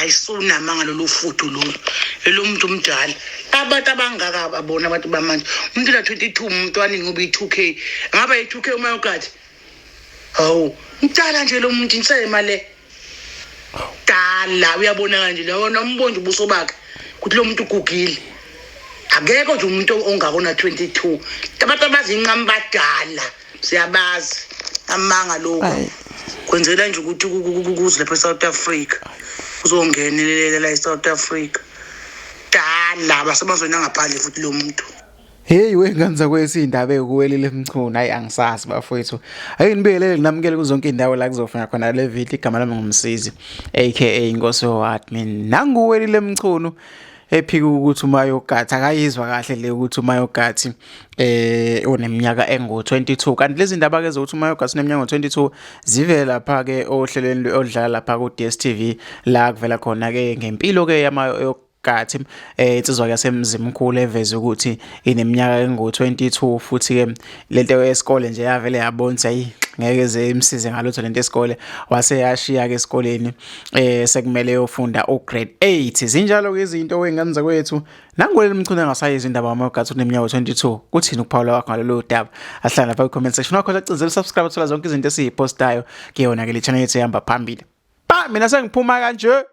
Ayisunamanga lolu fudu lolu elomuntu omdala. Abantu abangaka ababona abantu bamanje. Umuntu la 22 umntwana ngoba i2K. Ngaba i2K uma yogathi. Hawu, mdala nje lo muntu insema le. Dala uyabonakala nje lona umbonje ubuso bakhe ukuthi lo muntu ugugile. Akekho nje umuntu ongakona 22. Abantu abazinqamu badala. Siyabazi amanga lokho. Kwenzela nje ukuthi kuze lapha eSouth Africa. Uzongenelela la eSouth Africa. Dala basemazweni angaphandle futhi lo muntu. Hey wengane zakwethu indaba ekuwelile Mchunu hayi angisazi bafowethu. Ake nibiyelele nginamukele kuzonke indawo la kuzofika khona le video igama lami ngumsizi aka Inkosi admin. Nanguwelile Mchunu ephika ukuthi uMayogathi akayizwa kahle le ukuthi uMayogathi eh uneminyaka engu-22 kanti lezi ndaba ke zokuthi uMayogathi uneminyaka engu-22 zivele lapha ke ohlelweni oludlala lapha ku-DStv la kuvela khona ke ngempilo ke yamayogathi eh insizwa yasemzimkhulu eveze ukuthi ineminyaka engu-22 futhi ke lento yesikole nje yavele yabonisa ayi ngeke ze imsize ngalutho lento yesikole wase yashiya ke esikoleni eh sekumele yofunda ugrade 8 zinjalo ke izinto wengane zakwethu nangoleli mchunu engasayizwa indaba wamagatsi uneminyaka 22 kuthini ukuphawula kwakho ngalolu daba ahlala lapha ku-comment section wakho lacinzela subscribe uthola zonke izinto esiyipostayo kuyona ke le channel yethu ehamba phambili ba mina sengiphuma kanje.